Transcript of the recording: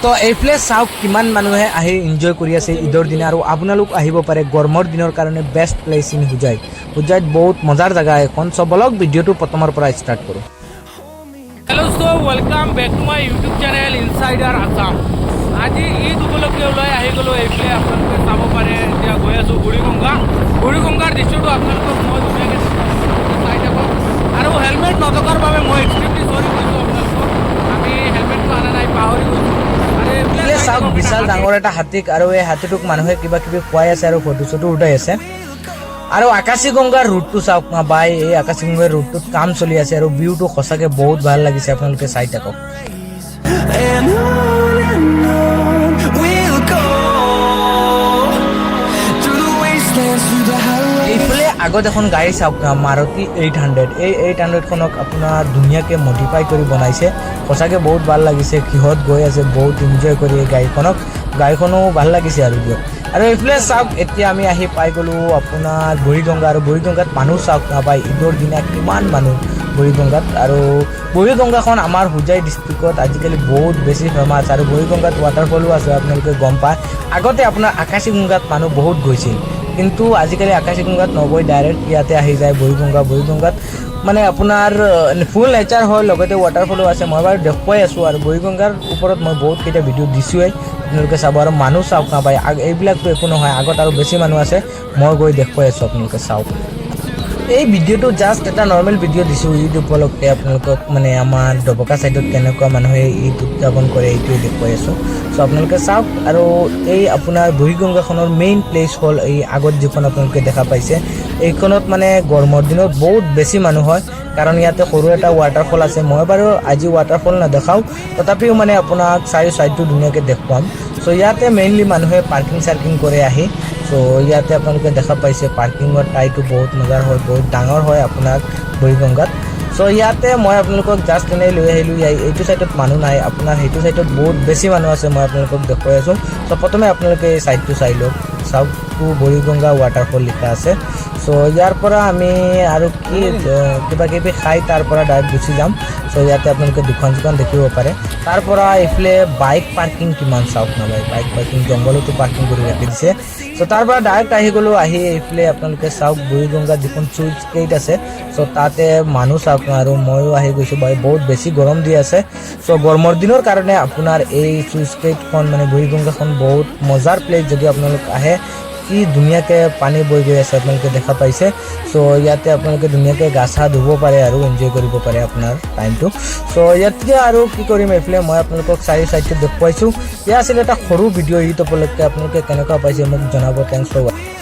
তো এইফালে চাওক, কিমান মানুহে আহি এনজয় কৰি আছে ঈদৰ দিনা। আৰু আপোনালোক আহিব পাৰে, গৰমৰ দিনৰ কাৰণে বেষ্ট প্লেচ ইন হোজাই। হোজাইত বহুত মজাৰ জেগা এখন। চ' বলক, ভিডিঅ'টো প্ৰথমৰ পৰা ষ্টাৰ্ট কৰোঁ। Hello, so welcome back to my YouTube channel Insider Assam. আজি ঈদ উপলক্ষে ওলাই আহি গ'লোঁ এইফালে। আপোনালোকে চাব পাৰে, এতিয়া গৈ আছোঁ বুঢ়ীগংগা। বুঢ়ীগংগাৰ দৃশ্যটো আপোনালোকক মই ধুনীয়াকৈ চাই থাকক। আৰু হেলমেট নথকাৰ বাবে মই এক্সট্ৰিমলি চৰি কৈছোঁ আপোনালোকক। আমি হেলমেটটো অনা নাই, পাহৰি গৈছোঁ। আৰু এইফালে এইফালে চাই চাওক, থাকক, বিশাল এটা ডাঙৰ এটা হাতীক আৰু এই হাতীটোক মানুহে কিবা কিবি খুৱাই আছে আৰু ফটো চটো উঠাই আছে। আৰু আকাশী গংগাৰ ৰুটটো চাওক না ভাই, এই আকাশী গংগাৰ ৰুটটোত কাম চলি আছে আৰু ভিউটো সঁচাকে বহুত ভাল লাগিছে। আপোনালোকে চাই থাকক। And on we'll go through the wastelands, through the highways. এইফালে আগত এখন গাড়ী চাওক না, মাৰুতি 800। এই 800খনক আপোনাৰ ধুনীয়াকৈ মডিফাই কৰি বনাইছে। সঁচাকৈ বহুত ভাল লাগিছে। কিহত গৈ আছে বহুত এনজয় কৰি এই গাড়ীখনক। গাড়ীখনো ভাল লাগিছে। আৰু দিয়ক, আৰু এইফালে চাওক, এতিয়া আমি আহি পাই গ'লোঁ আপোনাৰ বুঢ়ীগংগা। আৰু বুঢ়ীগংগাত মানুহ চাওক না ভাই, ঈদৰ দিনা কিমান মানুহ বুঢ়ীগংগাত। আৰু বুঢ়ীগংগাখন আমাৰ হোজাই ডিষ্ট্ৰিক্টত আজিকালি বহুত বেছি ফেমাছ। আৰু বুঢ়ীগংগাত ৱাটাৰফলো আছে, আপোনালোকে গম পায়। আগতে আপোনাৰ আকাশী গংগাত মানুহ বহুত গৈছিল, কিন্তু আজিকালি আকাশী গংগাত নগৈ ডাইৰেক্ট ইয়াতে আহি যায় বুঢ়ীগংগা। বুঢ়ীগংগাত মানে আপোনাৰ ফুল নেচাৰ হয়, লগতে ৱাটাৰফলো আছে। মই বাৰু দেখুৱাই আছোঁ। আৰু বুঢ়ীগংগাৰ ওপৰত মই বহুতকেইটা ভিডিঅ' দিছোঁৱেই, আপোনালোকে চাব। আৰু মানুহ চাওক না ভাই, এইবিলাকতো একো নহয়, আগত আৰু বেছি মানুহ আছে। মই গৈ দেখুৱাই আছোঁ, আপোনালোকে চাওক। এই ভিডিঅ'টো জাষ্ট এটা নৰ্মেল ভিডিঅ' দিছোঁ ঈদ উপলক্ষে আপোনালোকক, মানে আমাৰ ডবকা ছাইডত কেনেকুৱা মানুহে ঈদ উদযাপন কৰে, এইটোৱে দেখুৱাই আছোঁ। চ' আপোনালোকে চাওক। আৰু এই আপোনাৰ বুঢ়ীগংগাখনৰ মেইন প্লেচ হ'ল এই আগত যিখন আপোনালোকে দেখা পাইছে। এইখনত মানে গৰমৰ দিনত বহুত বেছি মানুহ হয়, কাৰণ ইয়াতে সৰু এটা ৱাটাৰফল আছে। মই বাৰু আজি ৱাটাৰফল নেদেখাওঁ, তথাপিও মানে আপোনাক চাৰিও ছাইডটো ধুনীয়াকৈ দেখুৱাম। চ' ইয়াতে মেইনলি মানুহে পাৰ্কিং চাৰ্কিং কৰে আহি। চ' ইয়াতে আপোনালোকে দেখা পাইছে, পাৰ্কিঙৰ ঠাইটো বহুত মজাৰ হয়, বহুত ডাঙৰ হয় আপোনাৰ বুঢ়ীগংগাত। চ' ইয়াতে মই আপোনালোকক জাষ্ট এনেই লৈ আহিলোঁ। এইটো ছাইডত মানুহ নাই, আপোনাৰ সেইটো ছাইডত বহুত বেছি মানুহ আছে। মই আপোনালোকক দেখুৱাই আছোঁ। চ' প্ৰথমে আপোনালোকে এই ছাইডটো চাই লওক। চাওক, টু বুঢ়ীগংগা ৱাটাৰফল লিখা আছে। চ' ইয়াৰ পৰা আমি আৰু কি কিবা কিবি খাই তাৰ পৰা ডাইৰেক্ট গুচি যাম। চ' ইয়াতে আপোনালোকে দোকান চোকান দেখিব পাৰে। তাৰ পৰা এইফালে বাইক পাৰ্কিং কিমান চাওক না ভাই, বাইক পাৰ্কিং জংঘলতো পাৰ্কিং কৰি ৰাখি দিছে। চ' তাৰ পৰা ডাইৰেক্ট আহি গ'লোঁ। আহি এইফালে আপোনালোকে চাওক, বুঢ়ীগংগাত যিখন চুইচ গেট আছে, চ' তাতে মানুহ চাওক না। আৰু ময়ো আহি গৈছোঁ ভাই, বহুত বেছি গৰম দি আছে। চ' গৰমৰ দিনৰ কাৰণে আপোনাৰ এই চুইচ গেটখন, মানে বুঢ়ীগংগাখন বহুত মজাৰ প্লেচ। যদি আপোনালোক আহে, কি ধুনীয়াকৈ পানী বৈ গৈ আছে, আপোনালোকে দেখা পাইছে। চ' ইয়াতে আপোনালোকে ধুনীয়াকৈ গা চা ধুব পাৰে আৰু এনজয় কৰিব পাৰে আপোনাৰ টাইমটো। চ' ইয়াতকৈ আৰু কি কৰিম? এইফালে মই আপোনালোকক চাৰি চাইডটো দেখুৱাইছোঁ। এয়া আছিলে এটা সৰু ভিডিঅ' ঈদ উপলক্ষে। আপোনালোকে কেনেকুৱা পাইছে মোক জনাব। Thanks for.